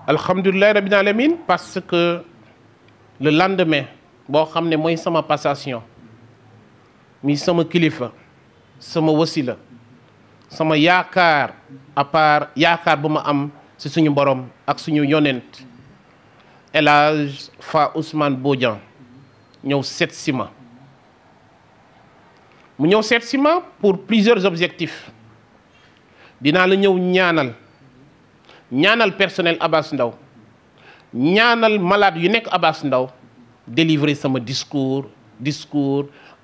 alhamdulilah rabbil alamin, parce que le lendemain boo xam ne mooy sama passation mi sama kilifa sama wasila sama yaakaar à part yaakaar bu ma am ci suñu borom ak suñu yonent El Hadj Fa Ousmane Bodian ñëw seet si ma mu ñëw seet si ma pour plusieurs objectifs. dinaa la ñëw ñaanal personnel Abass Ndao ñaanal malade yu nekk Abass Ndao délivrer sama discours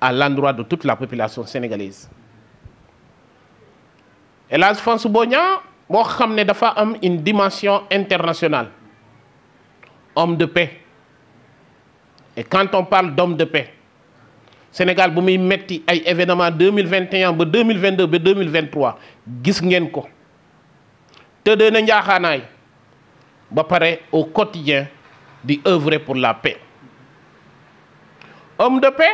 à l'endroit de toute la population sénégalaise. El Hadj Fa Bodian moo xam ne dafa am une dimension internationale, homme de paix. Et quand on parle d'homme de paix, Sénégal bu muy metti ay événements 2021 ba 2022 ba 2023 gis ngeen ko tëddee na njaaxaanaay ba pare au quotidien di œuvrer pour la paix. Homme de paix,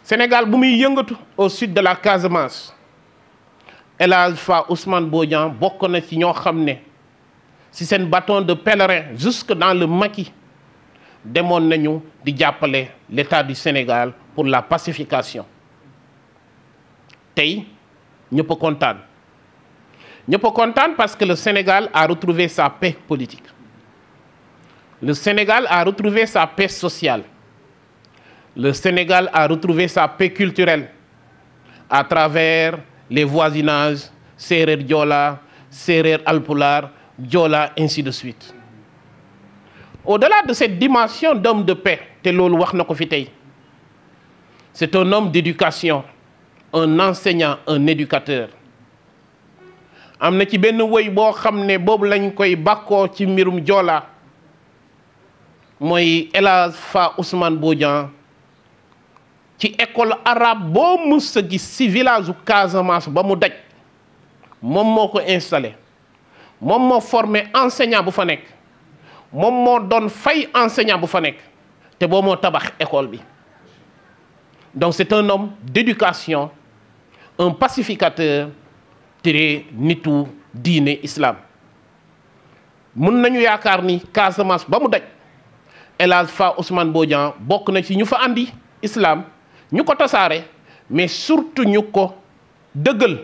Sénégal bu muy yëngatu au sud de la Casamance, El Hadj Fa Ousmane Bodian bokk na ci ñoo xam ne ci seen bâton de pèlerin jusque dans le Maquis demoon nañu di jàppale l'État du Sénégal pour la pacification. Tey ñëpp kontaan parce que le Sénégal a retrouvé sa paix politique. Le Sénégal a retrouvé sa paix sociale. Le Sénégal a retrouvé sa paix culturelle à travers les voisinages séeréer Joola, séeréer Alpulaar, Joola, ainsi de suite. Au-delà de cette dimension d'homme de paix, te loolu wax na ko fi tey, c'est un homme d'éducation, un enseignant, un éducateur. am na ci benn woy boo xam ne boobu lañ koy bàkkoo ci mbirum Joola mooy El Hadj Fa Ousmane Bodian ci école arabe boo mus a gis ci village u Casamance ba mu daj moom moo ko installé, moom moo formé enseignant bu fa nekk, moom moo doon fay enseignant bu fa nekk te boo moo tabax école bi. Donc c'est un homme d'éducation, un pacificateur, te nitu diine islam. mun nañu yaakaar ni Casamance ba mu daj El Hadj Fa Ousmane Bodian bokk na ci ñu fa andi islam, ñu ko tasaare, mais surtout ñu ko dëggal,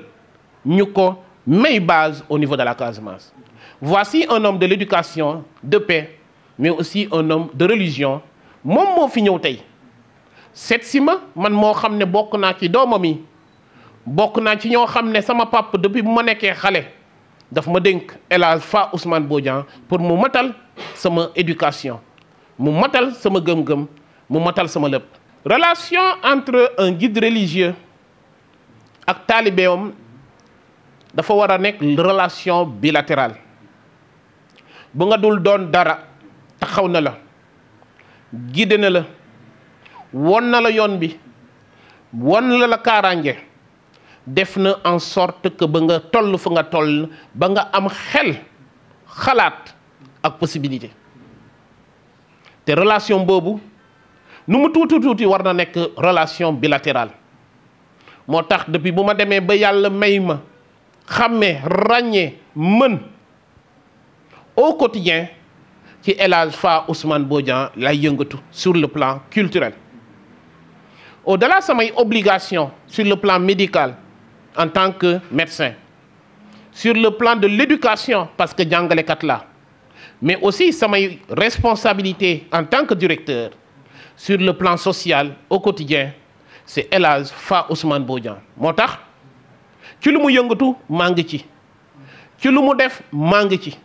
ñu ko may base au niveau de la Casamance. Voici un homme de l'éducation, de paix, mais aussi un homme de religion. moom moo fi ñëw tey seet si ma man moo xam ne bokk naa ci doomam yi, bokk naa ci ñoo xam ne sama papa depuis bu ma nekkee xale daf ma dénk El Hadj Fa Ousmane Bodian pour mu matal sama éducation, mu matal sama gëm-gëm, mu matal sama lépp. Relation entre un guide religieux ak taalibeem dafa war a nekk relation bilatérale. bu nga dul doon dara taxaw na la, guide na la, won na la yoon bi, won la la kaaraange, def na en sorte que ba nga toll fu nga toll, ba nga am xel xalaat ak possibilité. te relation boobu nu mu tuuti war na nekk relation bilatérale. moo tax depuis bu ma demee ba yàlla may ma xàmmee ràññee mën au quotidien ci El Hadj Fa Ousmane Bodian lay yëngatu sur le plan culturel. Au-delà samay obligation sur le plan médical en tant que médecin, sur le plan de l'éducation parce que jàngalekat la, mais aussi samay responsabilité en tant que directeur sur le plan social au quotidien, c'est El Hadj Fa Ousmane Bodian. moo tax ci lu mu yëngatu maa ngi ci lu mu def maa ngi ci.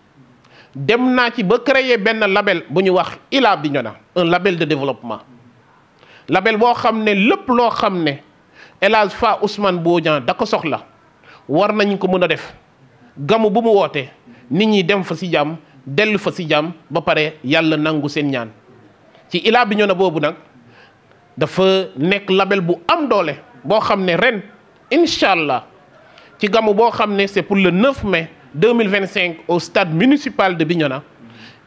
dem naa ci ba créer benn label bu ñu wax Ila Bignona, un label de développement, label boo xam ne lépp loo xam ne El Hadj Fa Ousmane Bodian da ko soxla war nañ ko mën a def. gamu bu mu woote nit ñi dem fa ci jàmm, dellu fa ci jàmm, ba pare yàlla nangu seen ñaan. ci Ila Bignona boobu nag dafa nekk label bu am doole boo xam ne ren incha allah ci gamu boo xam ne c'est pour le 9 mai 2025 au stade municipal de Bignona.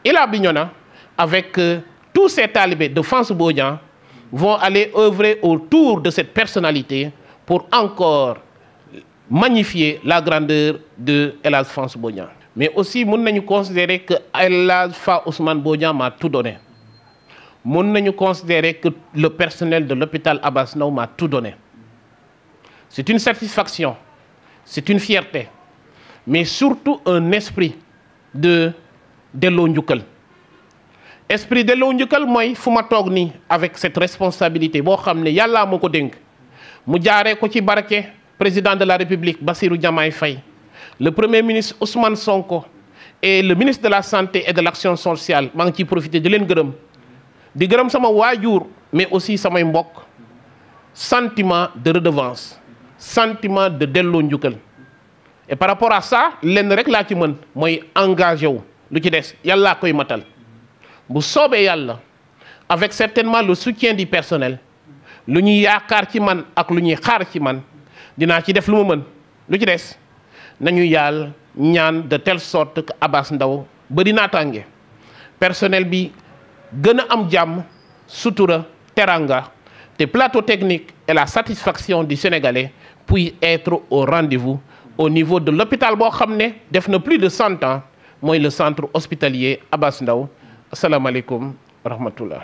Ila Bignona avec tous ces talibés de Fa Bodian vont aller œuvrer autour de cette personnalité pour encore magnifier la grandeur de El Hadj Fa Bodian. mais aussi mun nañu considérer que El Hadj Fa Ousmane Bodian m'a tout donné. Mun nañu considérer que le personnel de l'hôpital Abass Ndao m'a tout donné. C'est une satisfaction, c'est une fierté, mais surtout un esprit de delloo njukkal. Esprit delloo njukkal mooy fu ma toog nii avec cette responsabilité boo xam ne yàllaa ma ko dénk mu jaaree ko ci barke président de la République Bassirou Diomaye Faye, le premier ministre Ousmane Sonko et le ministre de la santé et de l'action sociale. maa ngi ciy profiter di leen gërëm di gërëm sama waajur mais aussi samay mbokk. Sentiment de redevance, sentiment de delloo njukkal. Et par rapport à ça lenn rek laa ci mën mooy engagé wu lu ci des yàllaa koy matal bu soobee yàlla avec certainement le soutien du personnel lu ñuy yaakaar ci man ak lu ñuy xaar ci man dinaa ci def lu ma mën lu ci des nañu yàlla ñaan de telle sorte que Abass Ndao bari naataange personnel bi gën a am jàmm sutura teranga te plateau technique et la satisfaction du Sénégalais puissent être au rendez-vous au niveau de l'hôpital boo xam ne def na plus de 100 ans mooy le centre hospitalier Abass Ndao. Asalaamaaleykum wa rahmatullah.